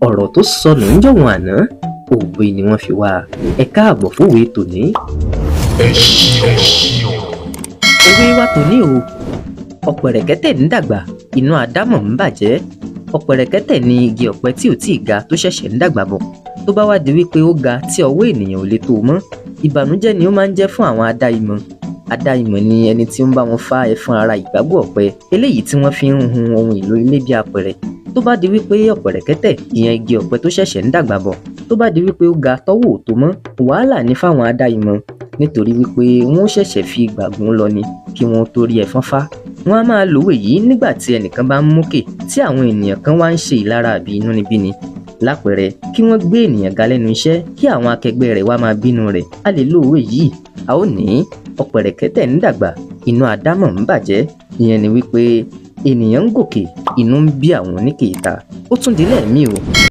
Ọ̀rọ̀ tó sọnù ńjọ̀wọ́n àná, òwe ni wọ́n fi wá a. Ẹ káàbọ̀ fówe tòní. Ẹṣin ọ̀rọ̀. Òwe wa tòní o: ọ̀pẹ̀rẹ̀kẹ́tẹ̀ ń dàgbà, inú àdámọ̀ ń bàjẹ́. Ọ̀pẹ̀rẹ̀kẹ́tẹ̀ ni igi ọ̀pẹ tí ò tíì ga, tó ṣẹ̀ṣẹ̀ ń dàgbà bọ̀. Tó bá wá di wípé ó ga tí ọwọ́ ènìyàn ò lè tó o mọ́, ìbànújẹ́ ni ó máa ń jẹ́ fún àwọn adáimọ̀. Adáimọ̀ ni ẹni tí ó ń bá wọn fá ẹfọ́n ara ìgbágbó ọ̀pẹ, eléyìí tí wọ́n fi ń hun ohun èlò ilé bí apẹ̀rẹ̀. Tó bá di wípé ọ̀pẹ̀rẹ̀kẹ́tẹ̀, ìyẹn igi ọ̀pẹ tó ṣẹ̀ṣẹ̀ ń dàgbà bọ̀, tó bá di wípé ó ga tọ́wọ́ ò tó mọ́, wàhálà ní fáwọn adáimọ̀, nítorí wípé wọ́n ṣẹ̀ṣẹ̀ fi ìgbàgùn lọ ni kí wọ́n tó rí ẹfọ́n fá. Wọ́n á máa lòwe yìí nígbà tí ẹnìkan bá ń mókè, tí àwọn ènìyàn kan wá ń ṣe ìlara àbí inúnibíni. Lápẹẹrẹ, kí wọ́n gbé ènìyàn ga lẹ́nu iṣẹ́, kí àwọn akẹgbẹ́ rẹ̀ wá máa bínú rẹ̀. A lè lo òwe yìí, a ó ní ọ̀pẹ̀rẹ̀kẹ́tẹ̀ ń dàgbà, inú àdámọ̀ ń bàjẹ́. Ìyẹn ni wípé ènìyàn ń gòkè, inú ń bí àwọn oníkèéta. Ó tún di lẹ́ẹ̀míì o.